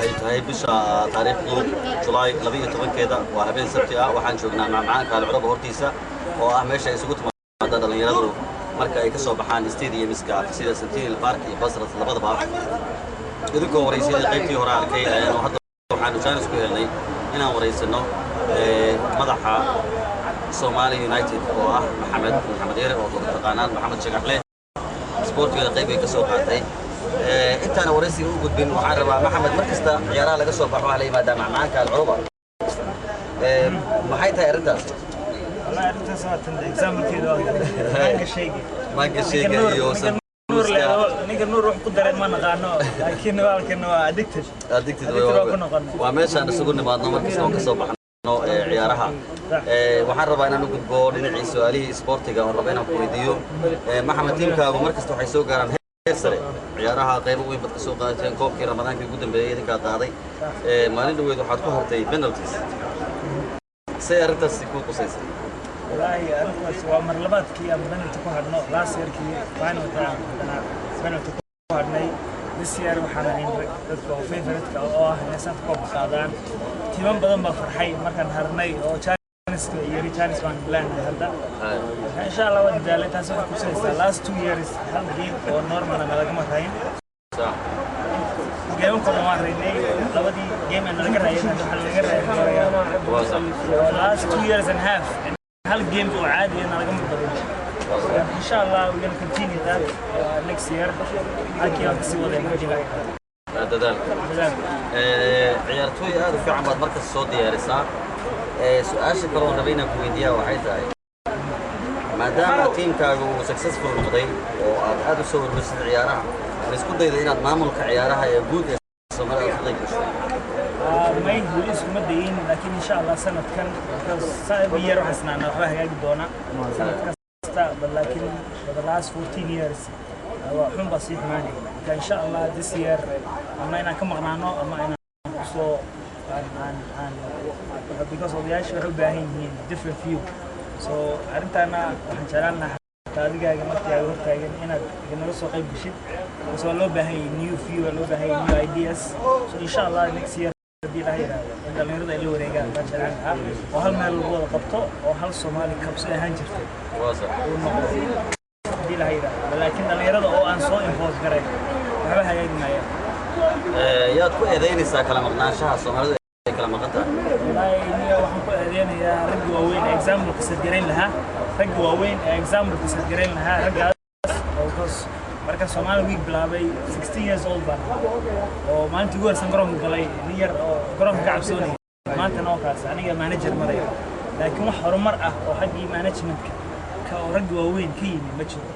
Ay tahay bisha taariikhdu Julaay 12-keeda, waa habeen Sabti ah. Waxaan joognaa macmacaanka Alcuraba hortiisa, oo ah meesha ay isugu timaada dhallinyaradu marka ay ka soo baxaan stadiumska sida Centennial Park iyo Basras labadaba. Idinkoo waraysyadii qaybtii hore arkay, ayaanu hadda waxaanu jaanis ku helnay inaan waraysano madaxa Somali United, oo ah Maxamed Maxamed Yare, oo wada taqaanaan Maxamed Shagaxle. Isboortigana qayb bay ka soo qaatay. Intaana waraysiga u gudbin, waxaan rabaa, Maxamed, mar kasta ciyaaraha laga soo baxo waxaa la yimaadaa macmacaanka Alcuruba. Maxay tahay arrintaas? Wallahi arrintaas waa tan example-keeda, waa maanka shayga. Maanka shayga iyo Nuur leedo, ninka Nuur wax ku dareen ma naqaano, laakiin walaalkan waa addicted. Addicted. Addicted waa ku noqonay. Waa meeshaan isugu nimaadno mar kasta oon ka soo baxno ciyaaraha. Waxaan rabaa inaan u gudbo dhinacii su-aalihii isboortiga oon raba inaan ku weydiiyo. Maxamed, tiimkaagu mar kasta waxay soo gaaraan heer sare ciyaaraha, qaybo weyn baad ka soo qaadateen. Koobkii Ramadaankii ugu dambeeyey idinkaa qaaday. Maalin dhaweyd waxaad ku hartay penalties. Say arrintaasi kuu qusaysay? Wallaahi arrintaas waa mar labaadkii aan penalty ku hadhno. Last year-kii finalka aan haddana penalty ku hadhnay. This year waxaan ahayn dadka oo favorite-ka oo ah inay sanadka koobka qaadaan. Tiiman badan baa farxay markaan harnay oo chance-ka iyo chance baan leenahay hadda. Marka insha Allah waa dadaalay. Taas waxay kutusaysaa last 2 years hal game oo normal nalagama rayn. Game-ka waan raynay. Labadii game ee nalaga raayay, hadda waxaa nalaga raayay. waa sax Last 2 years and half hal game oo caadi ah nalagama badin. Insha Allah we're gonna continue that next year. Halkii aan kasii wadayna haddii la yidhaahdo. Waa dadaalka. Dadaalka. Ciyaartooy aad u fiican baad markasta soo diyaarisaa. Su-aasha kale oon rabay inaan ku weydiiyaa waxay tahay, maadaama tiimkaaga uu successful noqday oo aad aad u soo hormarisay ciyaaraha, ma isku dayda inaad maamulka ciyaaraha ee guud ee Soomaalida aad ka qayb gasho? May, weli iskuma dayin, laakiin insha Allah sanadkan, because every year waxaan isnaanaa waxba hagaagi doona sanad kasta, but laakiin for the last 14 years waa xun baa sii xumaanaya. Marka insha Allah this year ama inaan ka maqnaano ama inaan kusoo aan because odayaasha waxay u baahan yihiin different view. So arrintaana waxaan jeclaan lahaa xataa adigaaga markii hortaagan inaad naga soo qayb gashid, because waa loo baahan yahay new view, waa loo baahan yahay new ideas. So insha Allah next year, haddii Ilaah yidhaahdo, in dhalinyarada ay la wareegaan baan jeclaan lahaa, oo hal meel lagu wada qabto, oo hal Somali kabso ahaan jirtay waa sax uu noqdo, haddii Ilaah yidhaahdo. Laakiin dhalinyarada oo aan soo involve garayn waxba hagaagi maayaan. Yaad ku eedaynaysaa kala maqnaanshaha Soomaalidu ay kala maqan tahay? Wallaahi niya, waxaan ku eedeynayaa ragga waaweyn ee example-ka set garayn lahaa, ragga waaweyn ee example-ka set garayn lahaa, raggaas oo, because markaan Somali Week bilaabay 16 years old baan ahaa, oo maalintii ugu horsan garoonka galay nin yar oo garoonka ka cabsoonaya. Maantana oo kaas aniga manager maraya, laakiin wax horumar ah oo xaggii managementka ka oo ragga waaweyn ka yimi ma jiro.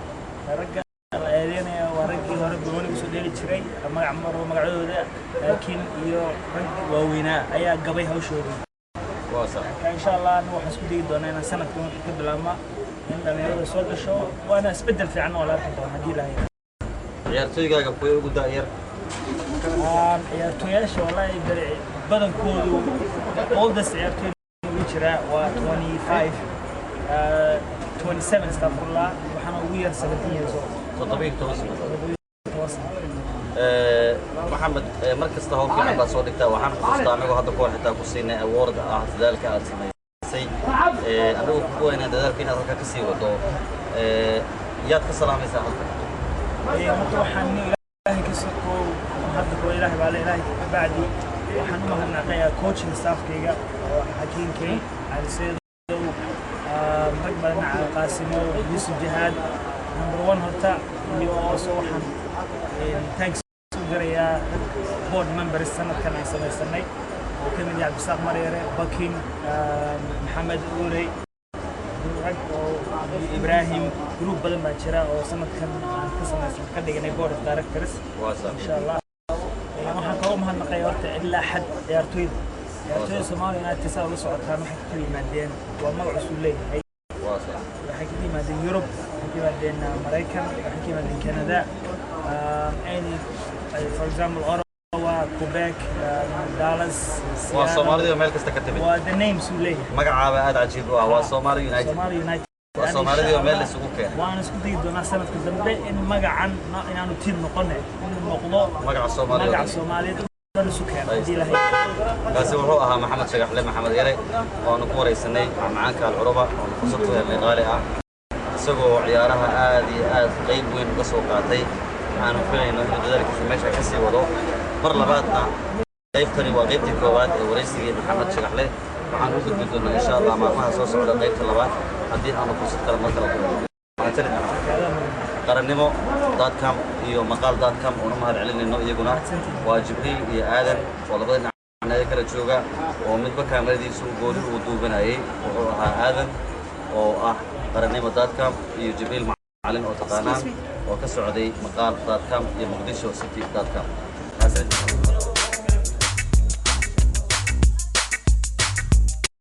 Ragga la eedeynaya waa raggii hore gooni usoo dheeli jiray, magac maro magacyadooda, laakiin iyo rag waaweynaa ayaa gabay hawshoodii. waa sax Marka insha Allah anigu waxaan isku dayi doonaa inaan sanadkan wixii ka bilaabma in dhalinyarada soo gasho, waana isbeddel fiican oo la arki doona haddii Ilaahay yidhaahdo. Ciyaartooygaaga kuwee ugu da'yar? Ciyaartooyaasha wallahi badankoodu, oldest ciyaartooy ugu jira waa 25, 27, astafurlah, waxaana ugu yar 17 years old. 17 sano. 17 sano. Maxamed, mar kasta hawl fiican baad soo dhigtaa. Waxaan xusuustaa anagoo hadda kahor xitaa ku siinay award ah dadaalka aad samaysay. Anagoo kugu weynaa dadaalka inaad halkaa kasii wado. Yaad ka salaamaysaa halka? Horta waxaan Ilaahay ka sokoow, hadda koo Ilaahay baa le, Ilaahay bacdi waxaan u mahadnaqayaa coaching staffkayga oo Xakiimkay Cali Seedow, rag badan, Qaasimo, Yuusuf Jihaad, number one horta. Iyo also waxaan thanks u dirayaa rag board members sanadkan aan samaysanay oo ka mid yahay Cabdisaaq Maryare, Bakin, Maxamed Uurey, rag oo Ibrahim, group badan baa jira oo sanadkan aan ka samaysan ka dhiganay board of directors. waa sax Insha Allah waxaan kaloo mahadnaqaya horta ilaa xad ciyaartooyda Soomaaliya United. Saa ula socotaan, waxay ka kala yimaadeen, waa magac cusub leeyahay. waa sax Waxay ka yimaadeen Yurub, waxay ka yimaadeen Maraykan, waxay ka yimaadeen Canada, any, for example, Ottawa, Quebec, Dallas, Waa Seattle. Soomaalida meel kasta ka timid. Waa the names uu leeyahay. Magacaaba aad cajiib u ah, waa Somali United. Somali United. Waa Soomaalidii oo meel isugu keenay. Waan isku dayi doonaa sanadka dambe in magacan inaanu team noqone, inuu noqdo magaca Soomaaliya. Magaca Soomaaliyeed. Dhan isu keena haddii Ilaahay. Kaasi wuxuu ahaa Maxamed Shagaxle, Maxamed Yare, oo aanu ku waraysanay macmacaanka Alcuruba, oonu fursad ku helnay qaali ah, isagoo ciyaaraha aad iyo aad qayb weyn uga soo qaatay. Waxaanu filayno inuu dadaalkiisa meesha ka sii wado. Mar labaadna, qaybtani waa qaybtii koowaad ee waraysigii Maxamed Shagaxle. Waxaan u gudbi doonaa, insha Allah, maalmaha soo socda qaybta labaad, haddii aanu fursad kale mar kale ku mahadsanid, Maxamed. Qarannimo.com iyo Maqaal.com oonu mahad celinayno iyaguna waa Jibriil iyo Aadan oo labada dhinac kala jooga, oo midba kaamiradiisu gooni uu duubanayay. Wuxuu ahaa Aadan oo ah Qarannimo.com iyo Jibriil Macalin oo taqaanaan oo ka socday Maqaal.com iyo Muqdisho City.com. Mahadsanid.